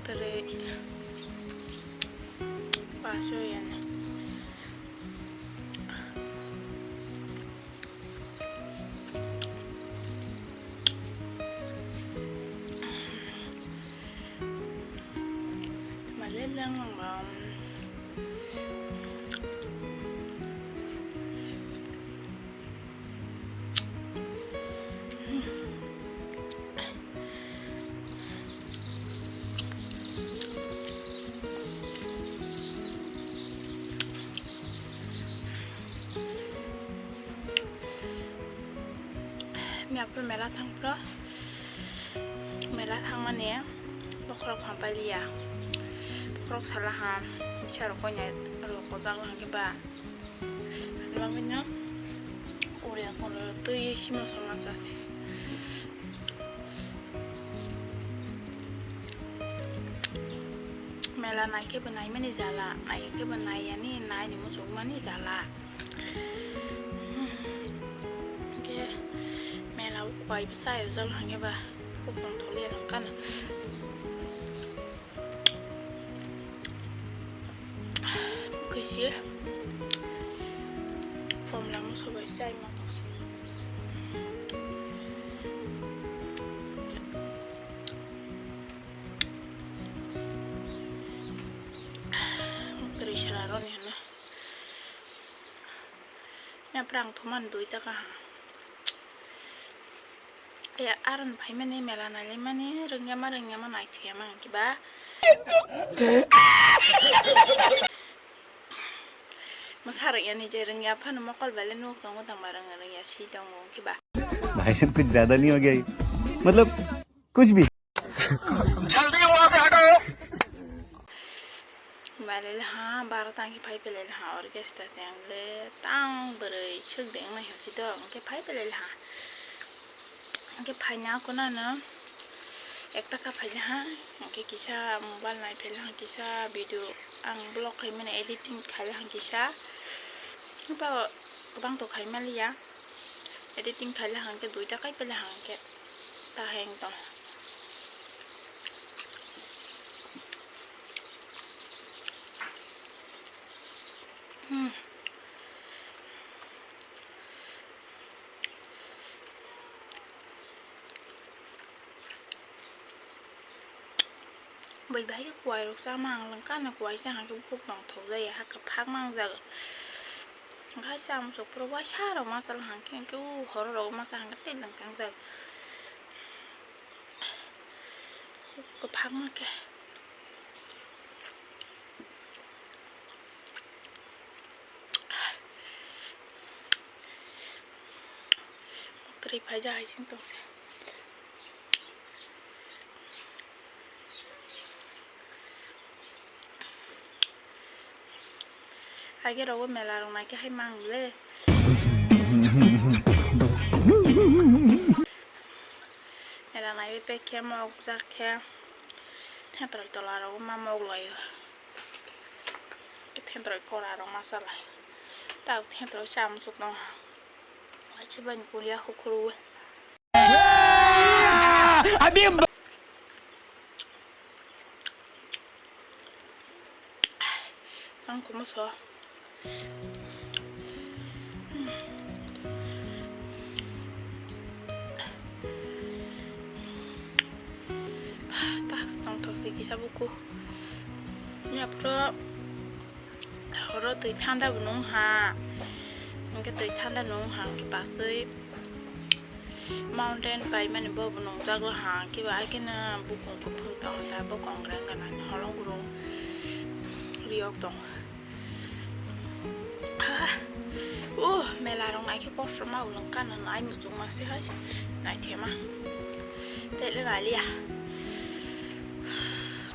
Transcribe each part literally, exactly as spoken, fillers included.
Tei paso yan. Maleleng lang. Miyapro mela thangpro, mela thangmani bokhorok phampaliya, bokhorok salaha, bisarok koinai rok kojak langkhe ba. Ani bagwino uriya kono twi sima songma chasi. Mela naikhe bo naimani jala, naikhe bo naiyani, naini muchukmani jala. Hwnkhe mela o kwai bwsa ayojak hwnkhe ba kupung tholiya nang kana. Kisi komla moso bai chai mano. Twi sara roni hwnna. Yapra ang thuman dui taka ha. Ya, aron phaimani mela nailaimani rwngya ma rwngya ma naithuya ma hwnkhe ba. Mwsa rwngya ni je rwngya phano mokol belai nuk tongo tangma rwngya rwngya si tongo hwnkhe ba. भाई साहब कुछ ज्यादा नहीं हो गया ये? मतलब कुछ भी। जल्दी वहां से हटो। Malai le ha, baro tang khe phai pelai le ha, orchestra se ang le tang bwrwi suk de wng nai ha si do, hwnkhe phai pelai le ha. Hwnkhe phaina ako nano ekta ka phai le ha, hwnkhe kisa mobile nai phai le ha, kisa video ang vlog khai mani editing khai le ha kisa. Hwnkhe kwbang to khai maliya. Editing khai le hang khe duita kai pele hang khe ta heng tong. Hmm. Bai bai khe kuai rok chama ang langkha na kuai cha hang khe bukhuk tong thok jaya ha kwphak mang jaga. Gai cha muchuk phuru waisa rok masa hang khe hang khe u horo rok masa hang khe tei langkang jaga. Kwphak mang khe. Twi phaija hai sing tong se. Age rogo mela rok nai khe hai mang le. Mela nai pek khe mok jak khe. Thentwrwi tola rogo ma mok lai. Thentwrwi kora rok ma cha lai. Tak thentwrwi cha muchuk no. Waisa bani kuria hukhuru. Abhi Ang kumo so. Tak tong thok se kisa buku. Yapro horo twi thanda bo nung ha. Hingke twi thanda nung ha hingke paswi. Mountain paimani bo nungjak laha, kiba haikhe no bukung kuphur tong ta, bokong reng gana holong gurung riyok tong. Ah, uh, mela rok naikhe kosto ma ulung kana nai muchung ma se hai naithema. Tele nailia.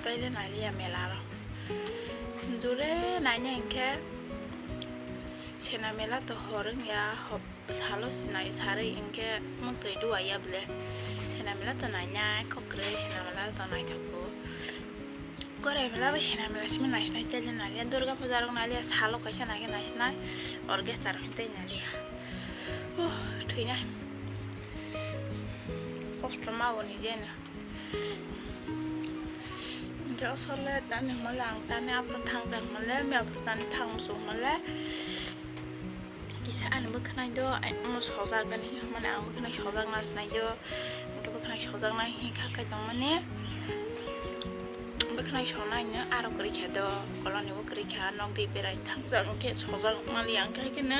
Tele nailia mela rok. Dure naina hinkhe sena mela to hor wngya hop. Salo sinai sarwi hinkhe mwtwi duwa ya bwle. Sena mela to nainai kok kwrwi, sena mela to naithogo. Korai mela bai sena mela simi naisinai tele nailia, Durga puja rok nailia, salo kaisa naikhe naisinai, orchestra rok tei nailia. Uh, thwina. Kosto ma bo ni jena. Khe o sole tani hwnmale ang tani aphuru thangjak hwnmale, mia aphuru tani thang muchung hwnmale. Kisa ani bwkhwnai do, ai, omo sojak gani hwnmani ang bwkhwnai sojak na sinai do. Hwnkhe bwkhwnai sojak nai hwnkha khe tongmani. Bwkhwnai sonai no aro kwrwi kha do, koloni bo kwrwi kha, nok di berai thangjak hwnkhe sojak mali ang khe khe no.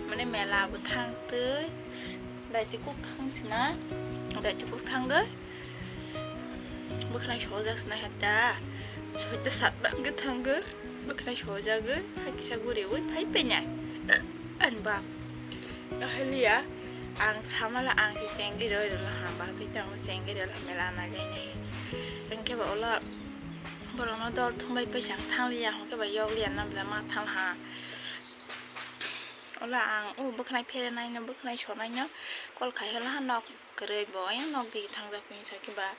Mane mela bo thang twi, daiti kuk thang sina, daiti kuk thangwi. Bwkhwnai sojak sinai hata, soita satna hwnkhe thangwi, bwkhwnai sojagwi, hai kisa guriwi phai penai. Ani bap. Ahaliya, ang samala ang si chengri roi rwla ha, ba si tang chengri rwla mela na jai nai. Hwnkhe ba ola borokno dol thumbai paisa ang thangliya, hwnkhe ba yokliya na bwla ma thang ha. Ola ang o bwkhwnai pherenai no, bwkhwnai sonai no call khai hwla ha nok kwrwi bo, ayang nok di thangjak hwnwi sakhe ba.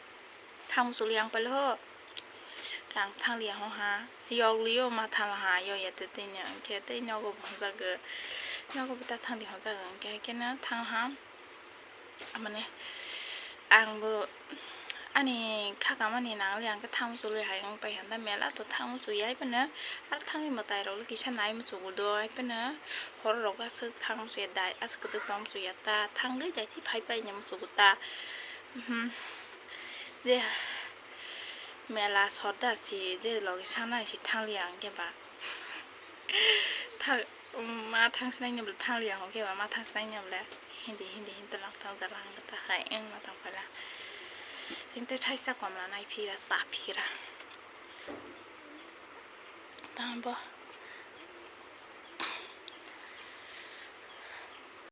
Thang muchuli ang pailo ho. Khe ang thangliya ho ha. Yoklio ma thang ha, yo ya tei tei no. Hwnkhe tei nogo bo hwnjago. Nogo bo ta thang di hwnjago. Hwnkhe haikhe no thang ha. Mane ang bo ani khakamani nangli ang khe thang muchuli hai wng pai handa mela to thang muchuli hai phano. Aro thangwi mwtai rok kisa nai muchugo do hai phano. Horo rok aswk thang muchuli dai aswk kwdwk tong muchuli ya ta thangwi dai thi phai pai ni muchugo ta. Mhm. Je mela sodda si je logi sana si thangliya hwnkhe ba. Thang, ma thang sinai ni bwle thangliya hwnkhe ba ma thang sinai ni bwle. Hindi, hindi, hindi lang thang jala hwnkhe ta hai eng ma thang phala. Hwnkhe thaisa komla nai phira, sa phira. Tamo bo.